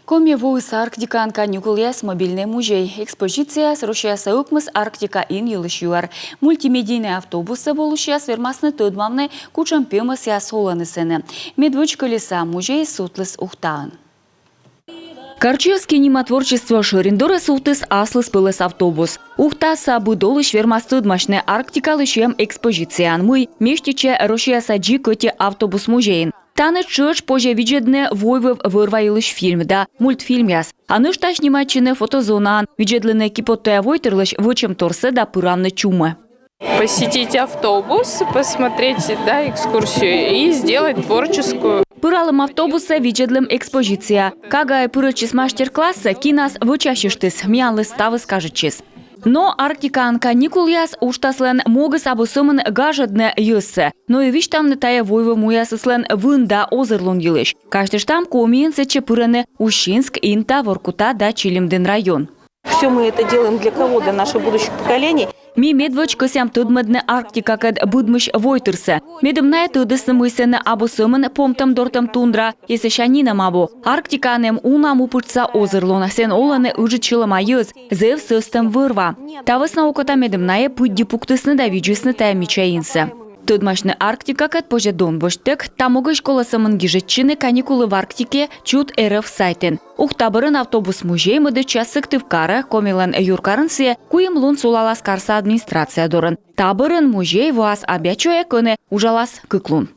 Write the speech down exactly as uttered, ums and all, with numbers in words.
Коми воис Арктикаын каникулъяс мобильнӧй музей. Экспозицияыс Россияса ӧкмыс Арктика ин йылысь юӧр. Мультимедийнӧй автобуссӧ волысьяс вермасны тӧдмавны, кутшӧм пемӧсъяс олӧны сэні. Медводз кӧлиса музей сувтліс Ухтаын. Карчиӧс кинематворчество шӧрин дорӧ сувтіс аслыспӧлӧс автобус. Ухтаса быд олысь вермас тӧдмасьны Арктикалы сиӧм экспозицияӧн, мый меститчӧ Россияса дзик ӧти автобус музейын. Тані тшӧтш позьӧ видзӧдны войвыв вӧр-ва йылысь фильм да мультфильмъяс. А нӧшта снимайтчыны фотозонаын, видзӧдлыны киподтуя войтырлысь вӧчӧмторсӧ да пыравны чумӧ. Посетить автобус, посмотреть, да, экскурсию и сделать творческую. Пыралім автобусӧ, видзӧдлім экспозиция. Кагаӧ пырӧдчис мастер-классӧ, кинас вӧчасьыштіс, миянлы ставыс кажитчис. Но Арктикаын каникулъяс уджтаслӧн могыс абу сӧмын гажӧдны йӧзсӧ, но и висьтавны тайӧ войвыв муясыслӧн вын да озырлун йылысь. Казьтыштам, Комиын сэтчӧ пырӧны Усинск, Инта, Воркута да Чилимдін район. Все мы это делаем для кого? Для наших будущих поколений. Ми медводз кӧсъям тӧдмӧдны Арктикакӧд быдмысь войтырсӧ. Медым найӧ тӧдісны, мый сэні абу сӧмын помтӧм-дортӧм тундра, и сэсся нинӧм абу. Арктикаын эм уна мупытшса озырлун, сэн олӧны ыджыд сьӧлӧма йӧз, зэв сӧстӧм вӧр-ва. Та вӧсна окота, медым найӧ пыдди пуктісны да видзисны тайӧ мича инсӧ. Тӧдмасьны Арктикакӧд позьӧ дон босьттӧг. Та могысь колӧ сӧмын гижӧдчыны «Каникулы в Арктике» чут эр эф сайтын. Ухта бӧрын автобус музей мӧдӧдчас Сыктывкарӧ, Комилӧн юркарын сійӧ куим лун сулалас карса администрация дорын. Та бӧрын музей воас Абъячойӧ, кӧні уджалас кык лун.